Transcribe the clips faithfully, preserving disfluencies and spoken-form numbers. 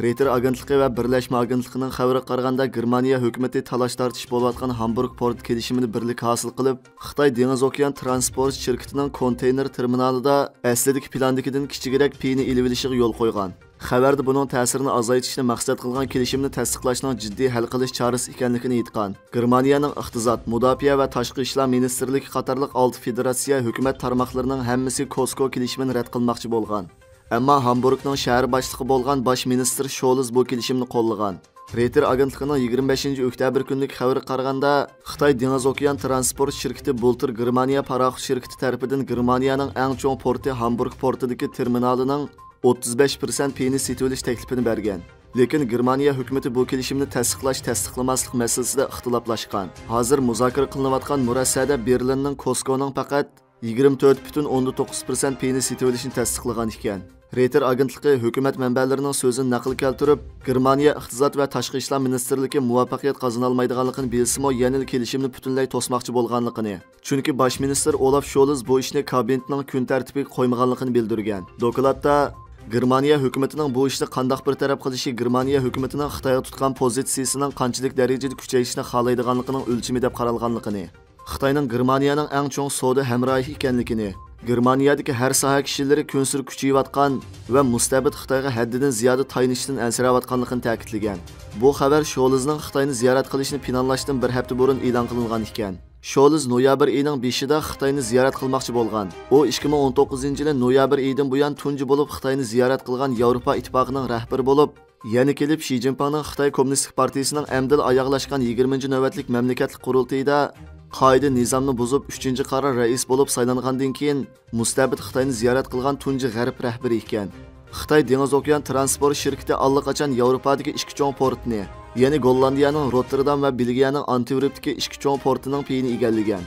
رېيتېر ئاگېنتلىقى ۋە بىرلەشمە ئاگېنتلىقىنىڭ خەۋىرىگە قارىغاندا، گېرمانىيە ھۆكۈمىتى تالاش-تارتىش بولۇۋاتقان ھامبۇرگ پورت كېلىشىمىنى بىرلىككە ھاسىل قىلىپ، خىتاي دېڭىز ئوكيان ترانسپورت شىركىتىنىڭ كونتېينېر تېرمىنالىدا ئەسلىدىكى پىلاندىكىدىن كىچىكرەك پېيىنى ئېلىۋېلىشىغا يول قويغان. خەۋەردە بۇنىڭ تەسىرىنى ئازايتىشنى مەقسەت قىلغان كېلىشىمنى تەستىقلاشنىڭ جىددىي ھەل قىلىش چارىسى ئىكەنلىكىنى ئېيتقان. گېرمانىيەنىڭ ئىقتىساد، مۇداپىئە ۋە تاشقى ئىشلار مىنىستىرلىكى قاتارلىق ئالتە فېدېراتسىيە ھۆكۈمەت تارماقلىرىنىڭ ھەممىسى كوسكو كېلىشىمىنى رەت قىلماقچى بولغان. ئەمما ھامبۇرگنىڭ شەھەر باشلىقى بولغان باش مىنىستىر شولز بۇ كېلىشىمنى قوللىغان. رېيتېر ئاگېنتلىقىنىڭ يىگىرمە بەشىنچى ئۆكتەبىر كۈنلۈك خەۋىرىگە قارىغاندا، خىتاي دېڭىز ئوكيان ترانسپورت شىركىتى بۇلتۇر گېرمانىيە پاراخوت شىركىتى تەرىپىدىن گېرمانىيەنىڭ ئەڭ چوڭ پورتى ھامبۇرگ پورتىدىكى تېرمىنالىنىڭ ئوتتۇز بەش پىرسەنت پېيىنى سېتىۋېلىش تەكلىپىنى بەرگەن. لېكىن گېرمانىيە ھۆكۈمىتى بۇ كېلىشىمنى تەستىقلاش-تەستىقلىماسلىق مەسىلىسىدە ئىختىلاپلاشقان. ھازىر مۇزاكىرە قىلىنىۋاتقان مۇرەسسەدە بېرلىننىڭ كوسكونىڭ پەقەت يىگىرمە تۆت پۈتۈن ئوندىن توققۇز پىرسەنت پېيىنى سېتىۋېلىشىنى تەستىقلىغان ئىكەن. رېيتېر ئاگېنتلىقى ھۆكۈمەت مەنبەلىرىنىڭ سۆزىنى نەقىل كەلتۈرۈپ، گېرمانىيە ئىقتىساد ۋە تاشقى ئىشلار مىنىستىرلىكى مۇۋەپپەقىيەت قازىنالمايدىغانلىقىنى بىلسىمۇ، يەنىلا كېلىشىمنى پۈتۈنلەي توسماقچى بولغانلىقىنى، چۈنكى باش مىنىستىر ئولاف شولز بۇ ئىشنى كابىنېتنىڭ كۈن تەرتىپىگە قويمىغانلىقىنى بىلدۈرگەن. دوكلاتتا، گېرمانىيە ھۆكۈمىتىنىڭ بۇ ئىشنى قانداق بىر تەرەپ قىلىشى گېرمانىيە ھۆكۈمىتىنىڭ خىتايغا تۇتقان پوزىتسىيىسىنىڭ قانچىلىك دەرىجىدە كۈچەيتىشنى خالايدىغانلىقىنىڭ ئۆلچىمى دەپ قارالغانلىقىنى، خىتاينىڭ گېرمانىيەنىڭ ئەڭ چوڭ سودا ھەمراھى ئىكەنلىكىنى، گېرمانىيەدىكى ھەر ساھە كىشىلىرى كۈنسېرى كۈچىيىۋاتقان ۋە مۇستەبىت خىتايغا ھەددىدىن زىيادە تايىنىشتىن ئەنسىرەۋاتقانلىقىنى تەكىتلىگەن. بۇ خەۋەر شولزنىڭ خىتاينى زىيارەت قىلىشىنى پىلانلاشتىن بىر ھەپتە بۇرۇن ئېلان قىلىنغان ئىكەن. شولز نويابىر ئېيىنىڭ بېشىدا خىتاينى زىيارەت قىلماقچى بولغان. ئۇ ئىككى مىڭ ئون توققۇزىنچى يىلى نويابىر ئېيىدىن بۇيان تۇنجى بولۇپ خىتاينى زىيارەت قىلغان ياۋروپا ئىتتىپاقىنىڭ رەھبىرى بولۇپ، يەنە كېلىپ شى جىنپىڭنىڭ خىتاي كوممۇنىستىك پارتىيىسىنىڭ ئەمدىلا ئاياغلاشقان يىگىرمىنچى نۆۋەتلىك مەملىكەتلىك قۇرۇلتىيىدا قائىدە نىزامنى بۇزۇپ، ئۈچىنچى قارار رەئىس بولۇپ سايلانغاندىن كېيىن، مۇستەبىت خىتاينى زىيارەت قىلغان تۇنجى غەرب رەھبىرى ئىكەن. خىتاي دېڭىز ئوكيان ترانسپورت شىركىتى ئاللىقاچان ياۋروپادىكى ئىككى چوڭ پورتنى، يەنى گوللاندىيەنىڭ روتتېردام ۋە بېلگىيەنىڭ ئانتىۋېرپتىكى ئىككى چوڭ پورتىنىڭ پېيىنى ئىگىلىگەن.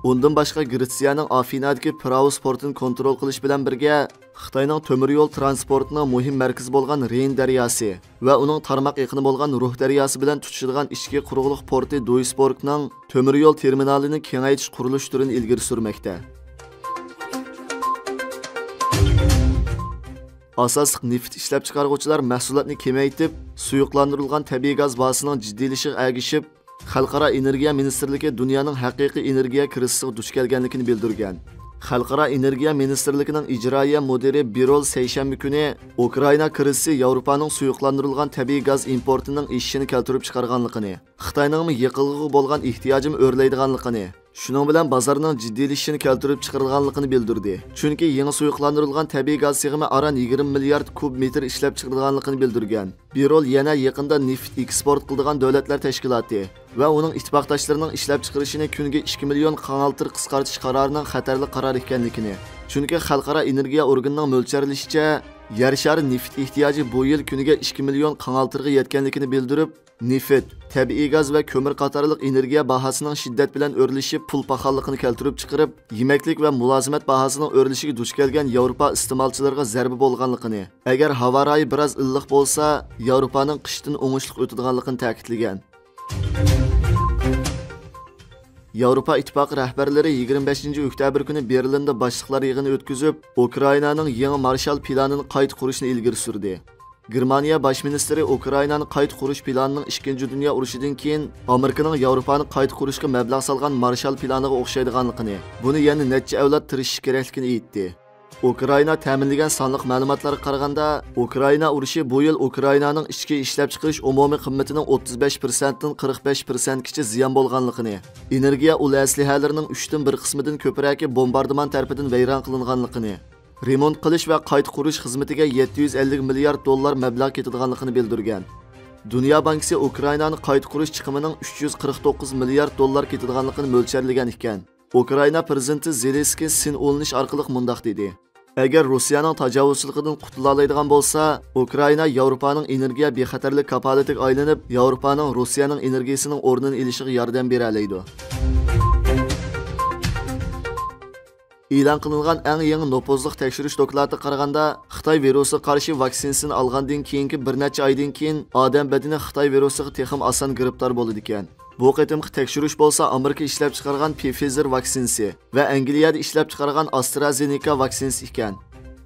ئۇندىن باشقا، گرېتسىيەنىڭ ئافىنادىكى پىراۋوس پورتىنى كونترول قىلىش بىلەن بىرگە، خىتاينىڭ تۆمۈر يول ترانسپورتىنىڭ مۇھىم مەركىزى بولغان رېين دەرياسى ۋە ئۇنىڭ تارماق ئېقىنى بولغان روھ دەرياسى بىلەن تۇتىشىدىغان ئىچكى قۇرۇقلۇق پورتى دۇيسبورگنىڭ تۆمۈر يول تېرمىنالىنى كېڭەيتىش قۇرۇلۇش تۈرىنى ئىلگىرى سۈرمەكتە. ئاساسلىق نېفىت ئىشلەپچىقارغۇچىلار مەھسۇلاتنى كېمەيتىپ، سۇيۇقلاندۇرۇلغان تەبىئىي گاز باھاسىنىڭ جىددىيلىشىشىغا ئەگىشىپ، خەلقئارا ئېنېرگىيە مىنىستىرلىكى دۇنيانىڭ ھەقىقىي ئېنېرگىيە كىرىزىسىغا دۇچ كەلگەنلىكىنى بىلدۈرگەن. خەلقئارا ئېنېرگىيە مىنىستىرلىكىنىڭ ئىجرائىيە مۇدىرى بىرول سەيشەنبە كۈنى ئۇكرائىنا كىرىزىسى ياۋروپانىڭ سۇيۇقلاندۇرۇلغان تەبىئىي گاز ئىمپورتىنىڭ ئېشىشىنى كەلتۈرۈپ چىقارغانلىقىنى، خىتاينىڭمۇ يېقىلغۇغا بولغان ئېھتىياجىمۇ ئۆرلەيدىغانلىقىنى، شۇنىڭ بىلەن بازارنىڭ جىددىيلىشىشىنى كەلتۈرۈپ چىقىرىدىغانلىقىنى بىلدۈردى. چۈنكى يېڭى سۇيۇقلاندۇرۇلغان تەبىئىي گاز سىغىمى ئاران يىگىرمە مىليارد كۇب مېتىر ئىشلەپچىقىرىدىغانلىقىنى بىلدۈرگەن. بىرول يەنە يېقىندا نېفىت ئېكسپورت قىلىدىغان دۆلەتلەر تەشكىلاتى ۋە ئۇنىڭ ئىتتىپاقداشلىرىنىڭ ئىشلەپچىقىرىشىنى كۈنىگە ئىككى مىليون قاڭالتىر قىسقارتىش قارارىنىڭ خەتەرلىك قارار ئىكەنلىكىنى، چۈنكى خەلقئارا ئېنېرگىيە ئورگىنىنىڭ مۆلچەرلىشىچە، يەر شارى نېفىت ئېھتىياجى بۇ يىل كۈنىگە ئىككى مىليون قاڭالتىرغا يەتكەنلىكىنى بىلدۈرۈپ، نېفىت، تەبىئىي گاز ۋە كۆمۈر قاتارلىق ئېنېرگىيە باھاسىنىڭ شىددەت بىلەن ئۆرلىشىپ، پۇل پاخاللىقىنى كەلتۈرۈپ چىقىرىپ، يېمەكلىك ۋە مۇلازىمەت باھاسىنىڭ ئۆرلىشىگە دۇچ كەلگەن ياۋروپا ئىستېمالچىلىرىغا زەربە بولغانلىقىنى، ئەگەر ھاۋا رايى بىراز ئىللىق بولسا، ياۋروپانىڭ قىشتىن ئوڭۇشلۇق ئۆتىدىغانلىقىنى تەكىتلىگەن. ياۋروپا ئىتتىپاقى رەھبەرلىرى يىگىرمە بەشىنچى ئۆكتەبىر كۈنى بېرلىندا باشلىقلار يىغىنى ئۆتكۈزۈپ، ئۇكرائىنانىڭ يېڭى مارشال پىلانىنى قايتا قۇرۇشنى ئىلگىرى سۈردى. گېرمانىيە باش مىنىستىرى ئۇكرائىنانى قايتا قۇرۇش پىلانىنىڭ ئىككىنچى دۇنيا ئۇرۇشىدىن كېيىن ئامېرىكىنىڭ ياۋروپانى قايتا قۇرۇشقا مەبلەغ سالغان مارشال پىلانىغا ئوخشايدىغانلىقىنى، بۇنى يەنە نەچچە ئەۋلاد تىرىشىش كېرەكلىكىنى ئېيتتى. ئۇكرائىنا تەمىنلىگەن سانلىق مەلۇماتلارغا قارىغاندا، ئۇكرائىنا ئۇرۇشى بۇ يىل ئۇكرائىنانىڭ ئىچكى ئىشلەپچىقىرىش ئومۇمىي قىممىتىنىڭ ئوتتۇز بەش پىرسەنتتىن قىرىق بەش پىرسەنتكىچە زىيان بولغانلىقىنى، ئېنېرگىيە ئۇل ئەسلىھەلىرىنىڭ ئۈچتىن بىر قىسمىدىن كۆپرەكى بومباردىمان تەرىپىدىن ۋەيران قىلىنغانلىقىنى، رېمونت قىلىش ۋە قايتا قۇرۇش خىزمىتىگە يەتتە يۈز ئەللىك مىليارد دوللار مەبلەغ كېتىدىغانلىقىنى بىلدۈرگەن. دۇنيا بانكىسى ئۇكرائىنانى قايتا قۇرۇش چىقىمىنىڭ ئۈچ يۈز قىرىق توققۇز مىليارد دوللار كېتىدىغانلىقىنى مۆلچەرلىگەن ئىكەن. ئۇكرائىنا پىرېزىدېنتى زېلېنسكىي سىن ئۇلىنىش ئارقىلىق مۇنداق دېدى: «ئەگەر روسىيەنىڭ تاجاۋۇزچىلىقىدىن قۇتۇلالايدىغان بولسا، ئۇكرائىنا ياۋروپانىڭ ئېنېرگىيە بىخەتەرلىك كاپالىتىگە ئايلىنىپ، ياۋروپانىڭ روسىيەنىڭ ئېنېرگىيىسىنىڭ ئورنىنى ئېلىشىغا ياردەم بېرەلەيدۇ.» ئېلان قىلىنغان ئەڭ يېڭى نوپۇزلۇق تەكشۈرۈش دوكلاتىغا قارىغاندا، خىتاي ۋىرۇسىغا قارشى ۋاكسىنىسىنى ئالغاندىن كېيىنكى بىر نەچچە ئايدىن كېيىن ئادەم بەدىنى خىتاي ۋىرۇسىغا تېخىمۇ ئاسان گىرىپتار بولىدىكەن. بۇ قېتىمقى تەكشۈرۈش بولسا ئامېرىكا ئىشلەپچىقارغان پىفىزېر ۋاكسىنىسى ۋە ئەنگلىيەدە ئىشلەپچىقارغان ئاسترازېنېكا ۋاكسىنىسى ئىكەن.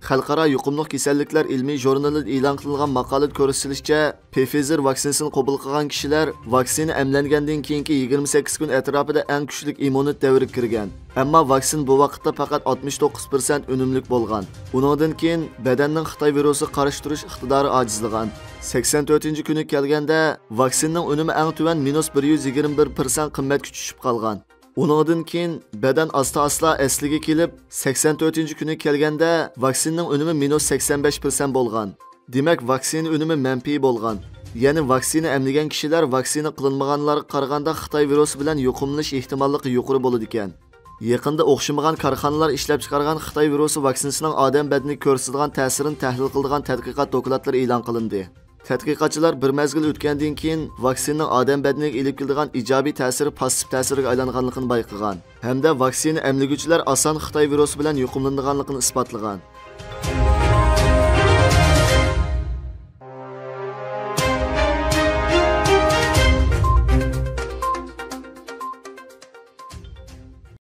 خەلقئارا يۇقۇملۇق كېسەللىكلەر ئىلمىي ژۇرنىلىدا ئېلان قىلىنغان ماقالىدە كۆرسىتىلىشىچە، پفېزېر ۋاكسىنىسىنى قوبۇل قىلغان كىشىلەر ۋاكسىنا ئەملەنگەندىن كېيىنكى يىگىرمە سەككىز كۈن ئەتراپىدا ئەڭ كۈچلۈك ئىممۇنىتېت دەۋرىگە كىرگەن. ئەمما ۋاكسىنا بۇ ۋاقىتتا پەقەت ئاتمىش توققۇز پىرسەنت ئۈنۈملۈك بولغان. ئۇنىڭدىن كېيىن بەدەننىڭ خىتاي ۋىرۇسىغا قارشى تۇرۇش ئىقتىدارى ئاجىزلىغان. سەكسەن تۆتىنچى كۈنىگە كەلگەندە، ۋاكسىنىنىڭ ئۈنۈمى ئەڭ تۆۋەن مىنۇس بىر يۈز يىگىرمە بىر پىرسەنت قىممەتكە چۈشۈپ قالغان. ئۇنىڭدىن كېيىن بەدەن ئاستا-ئاستا ئەسلىگە كېلىپ، سەكسەن تۆتىنچى كۈنىگە كەلگەندە، ۋاكسىنىنىڭ ئۈنۈمى مىنۇس سەكسەن بەش پىرسەنت بولغان. دېمەك، ۋاكسىنا ئۈنۈمى مەنپىي بولغان. يەنى ۋاكسىنا ئەملىگەن كىشىلەر ۋاكسىنا قىلىنمىغانلارغا قارىغاندا خىتاي ۋىرۇسى بىلەن يۇقۇملىنىش ئېھتىماللىقى يۇقىرى بولىدىكەن. يېقىندا ئوخشىمىغان كارخانىلار ئىشلەپچىقارغان خىتاي ۋىرۇسى ۋاكسىنىسىنىڭ ئادەم بەدىنىگە كۆرسىتىدىغان تەسىرىنى تەھلىل قىلىدىغان تەتقىقات دوكلاتلىرى ئېلان قىلىندى. تەتقىقاتچىلار بىر مەزگىل ئۆتكەندىن كېيىن، ۋاكسىنىنىڭ ئادەم بەدىنىگە ئېلىپ كېلىدىغان ئىجابىي تەسىرى پاسسىپ تەسىرگە ئايلانغانلىقىنى بايقىغان ھەمدە ۋاكسىنا ئەملىگۈچىلەر ئاسان خىتاي ۋىرۇسى بىلەن يۇقۇملىنىدىغانلىقىنى ئىسپاتلىغان.